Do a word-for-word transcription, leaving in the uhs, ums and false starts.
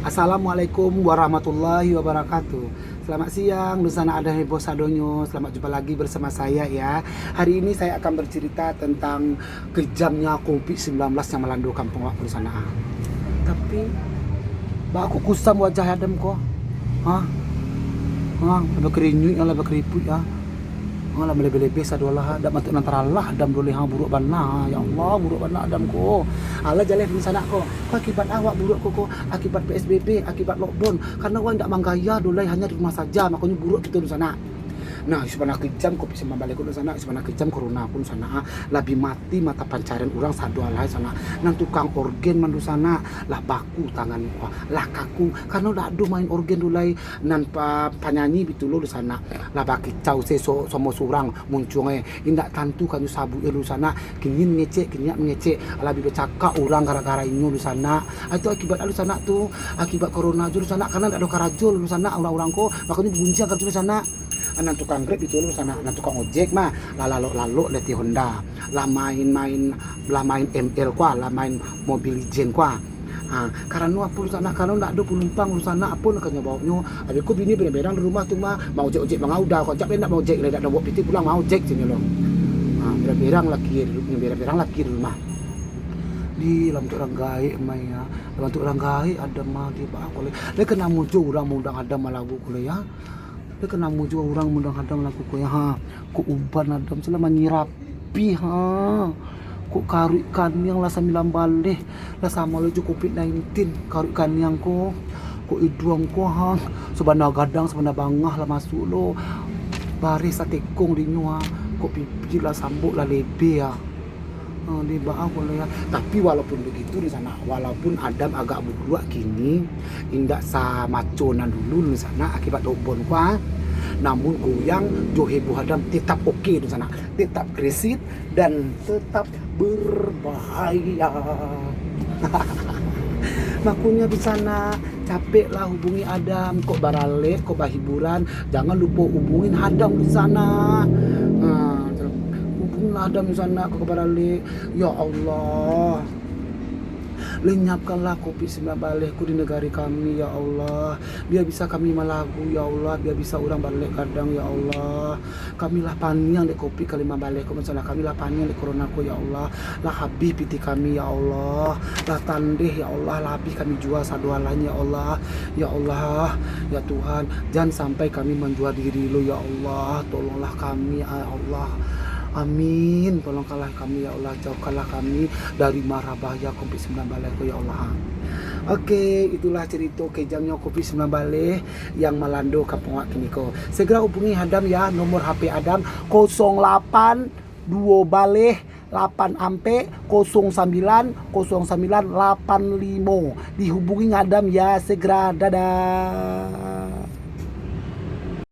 Assalamualaikum warahmatullahi wabarakatuh. Selamat siang, dunsanak Adam ibu sadonyo. Selamat jumpa lagi bersama saya ya. Hari ini saya akan bercerita tentang kejamnya covid sembilan belas yang melanda kampung awak dunsanak. Tapi, baa kok kusam wajah Adam ko? Ha? Ha, lah bakarinyuik, lah bakaripuik ha. Ha, lah malebeh-lebeh sadolah, dak matuak nan taralah Adam doh lai ha, buruak bana. Ya Allah, buruak bana Adam ko. Alah jaleh dunsanak ko. Ko akibat awak buruak ko, ko akibat P S B B, akibat lockdown. Karena awak indak manggaya doh lai, hanya di rumah saja, makonyo buruak kito dunsanak. Nah, sabana kejam covid sembilan belas ko dunsanak, sabana kejam corona ko dunsanak, ah, labiah mati mata pancarian urang sadolah dunsanak. Nan tukang orgen mah dunsanak, lah baku tangan, wah, lah kaku. Karena dak ado main orgen doh lai, nan pa-, panyanyi bitulo dunsanak, lah bakicau se so-, samo surang muncuang eh. Indak tantu kanyo sabuik eh dunsanak, kini mangecek, kini mangecek, labiah bacakak urang gara-gara inyo dunsanak. Ah, itu akibat dunsanak tu, akibat corona jo dunsanak, karena dak ado karajo dunsanak urang-urang ko, makonyo bagunciang karajo dunsanak. Ah, nan tukang Grab itu dunsanak, nan tukang ojek mah, lah lalok-lalok lah ti Honda, lah main-main, lah main M L ko, lah main Mobile Legend ko. Ha, karano apo dunsanak, karano ndak ado panumpang dunsanak, apo nak kanyo bawoknyo. Abih ko bini berang-berang di rumah tu mah, maojek-ojek mangauda, kok cak ndak maojek lai, dak ado bawok pitih pulang maojek cak nyo lo. Ha, berang-berang laki, berang-berang laki di rumah. Di lah bantuak urang gaek mah ya, lah bantuak urang gaek Adam mah di bawok ko lai. Lai ka namo jo urang maundang Adam malagu ko lai ya. Lai ka namo jo urang maundang Adam malagu ko ya ha. Kok uban Adam tu lah manyirapi ha. Kok karuik kaniang lah sambilan baleh, lah samo lo jo covid nineteen karuik kaniang ko. Kok iduang ko ha, sabana gadang, sabana bangah lah masuak lo. Bareh satekong dinyo ha. Kok pipi lah sambok lah lebeh ha. Ha, di bawok ko lai ya. Tapi walaupun begitu dunsanak, walaupun Adam agak buruak kini, indak samaco nan dulu dunsanak akibat lockdown ko ha. Namun goyang jo heboh Adam tetap oke dunsanak, tetap kreatif dan tetap berbahaya. Makonyo dunsanak, capeklah hubungi Adam, kok baralek, kok bahiburan, jangan lupo hubungin Adam dunsanak. Ha, hubungilah Adam dunsanak, kok baralek. Ya Allah, lenyapkanlah covid sembilan belas ko di negari kami, ya Allah. Bia bisa kami malagu, ya Allah. Bia bisa urang baralek gadang, ya Allah. Kami lah paniang dek covid ka limo baleh ko, masalah kami lah paniang dek corona ko, ya Allah. Lah habih pitih kami, ya Allah. Lah tandeh, ya Allah. Lah habih kami jua sadoalahnyo, ya Allah. Ya Allah, ya Tuhan, jan sampai kami manjua diri lo, ya Allah. Tolonglah kami, ya Allah. Amin. Tolongkanlah kami, ya Allah. Jauhkanlah kami dari mara bahaya covid sembilan belas ko, ya Allah. Oke, itulah cerita kejamnyo covid sembilan belas yang malando kampung awak kini ko. Segera hubungi Adam ya, nomor H P Adam kosong lapan duo baleh lapan ampek kosong sambilan kosong sambilan lapan limo. Dihubungi Adam ya, segera. Dadah.